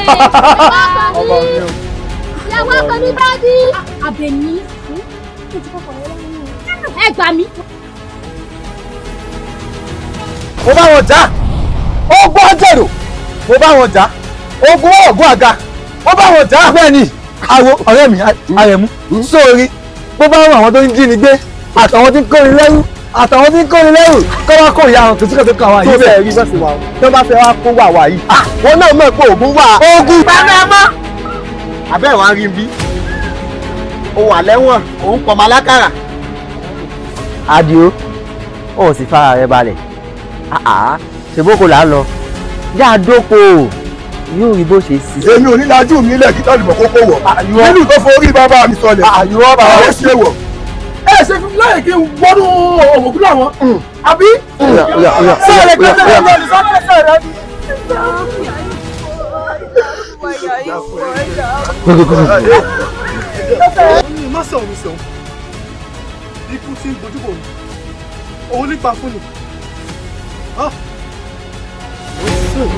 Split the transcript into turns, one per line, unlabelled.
Ọba mi o.
Ìyàwó ọkọ mi bá bí. Àbẹ̀ní. Ẹ gbà mí.
Mo bá wọn jà, ogun ajẹrò, mo bá wọn jà, ogun ọgùn àga, mo bá wọn jà. Bẹ́ẹ̀ ni, àwo ọ̀rẹ́ mi Àrẹ̀mú, sórí bó bá wọn àwọn tó ń jí ni gbé, àtàwọn tí ń kóni lẹ́rú, àtàwọn tí ń kóni lẹ́rú, kọ́ wá kó ìyá àwọn kìsíkà tó kàn wá yìí.
Tó bẹ́ẹ̀ rí bẹ́ẹ̀ sì wà, tó bá fẹ́ wá kó wà wá yìí. Wọn náà mọ̀ pé ogun wà.
Ogun.
Bàbá ẹ mọ́. Abẹ́ wa rí bí. O wà lẹ́wọ̀n, òun pọ̀ mọ́ alákàrà.
Adio, ó sì fara rẹ balẹ̀. Ṣèbókò là ń lọ. Yá dóko yóò rí bó ṣe sí.
Èmi ò ní lajú mi lẹ̀ kí tọ́lùmọ̀ kókó wọ̀. Nínú tó forí bàbá mi sọlẹ̀.
Àyùwọ́ bàbá.
Ó ṣe wọ̀.
Ẹ ṣe fún mi láyè kí n wọnú òògùn làwọn. Àbí? Sọ̀rọ̀ kẹsẹ̀ rẹ̀ lọ ní sọ́kẹ́sẹ̀ rẹ̀ ni.
Má sọ̀rọ̀ mi sọ̀rọ̀. Ikú tí ń gbojú bò ní. Òun nípa fún ni. Ah! Ó sùn.